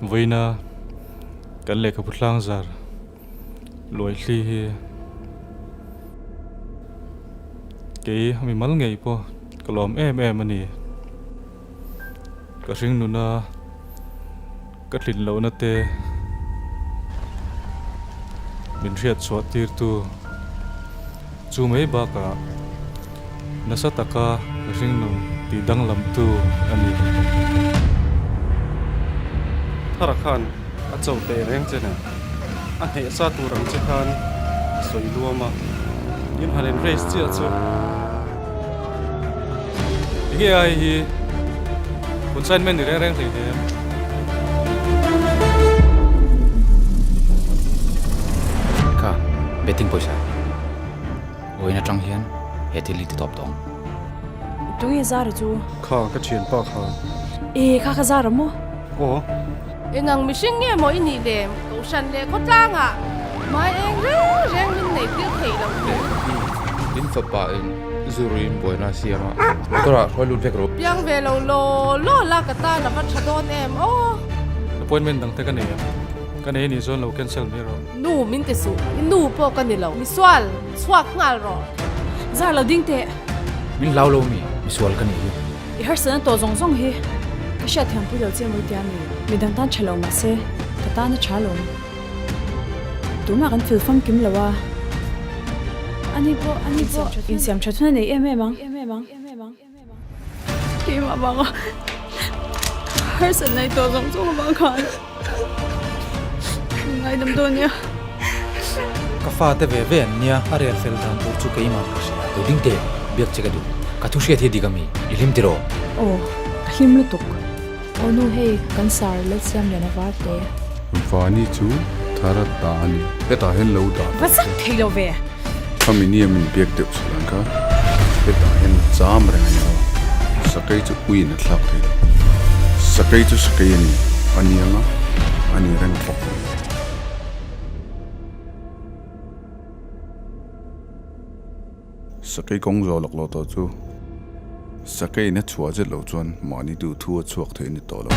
Vawiina kan lehkhabu tlangzar luaihli hi kei a mimal ngei pawh ka lawm em em a ni. Ka hring nuna ka tlin lohna te min hriat chhuah tirtu chu mai bakah nasa taka ka hring nun tih danglamtu a ni. Thara khan a cho teh reng che nen a hneh sa tur ang che khan a sawi luam a, in han in race chiah chu. Enge ai hi consignment ni reng reng hlei hle em? Kha betting pawisa vawiin atang hian he thil hi ti tawp tawh ang. Tunge Zara chu? Kha ka thianpa kha. E kha kha Zara maw? Aw. Engang mihring nge maw i nih lem? Kohhran leh khawtlangah hmai eng reng reng min nei tir thei lo hi. In fapa in zuruin buaina a siam a, motor ah hruai lut vek rawh. Piang ve lo law law la ka tan a va tha dawn em aw. Appointment dang te ka nei a, ka nei anih chuan lo cancel mai rawh. Nu min ti suh, i nu pawh ka ni lo, misual chhuak nghal rawh. Zar lo ding teh. Min hlau lo mi, misual ka nih hi. I harsatna tawh zawng zawng hi ka hriatthiam pui lo che mawi tia mi. Midang tan tha lo mahse ka tan a tha lawm. Tunah kan fil famkim lo a, ani pawh ani pawh insiam tha thun a nei em em ang. Keimah vanga harsatna i tawh zawng zawng avang khan min ngaidam dawn nia. Ka fate ve ve an nia, a rel fel dan tur chu keimah ka hria. Lo ding teh, biak che ka duh. Ka thu hriat hi dik a mi? I hlim tiraw? Aw, ka hlim lutuk. Aw nu hei kan sar Lalsiam lian a var te. Vani chu thar a ta a ni. Hetah hian lo dah Va zak thei lo ve. Khami nia min biak deuh chhun ang kha. Hetah hian cham reng a ni aw. Sakei chu uiin a thlak thei lo. Sakei chu sakei a ni. A ni ang a, a ni reng bawk ang. Sakei kawng zawh lawk lo tawh chu Sakei in a chhuah zet loh chuan mahni duhthu a chhuak thei a ni tawh lo.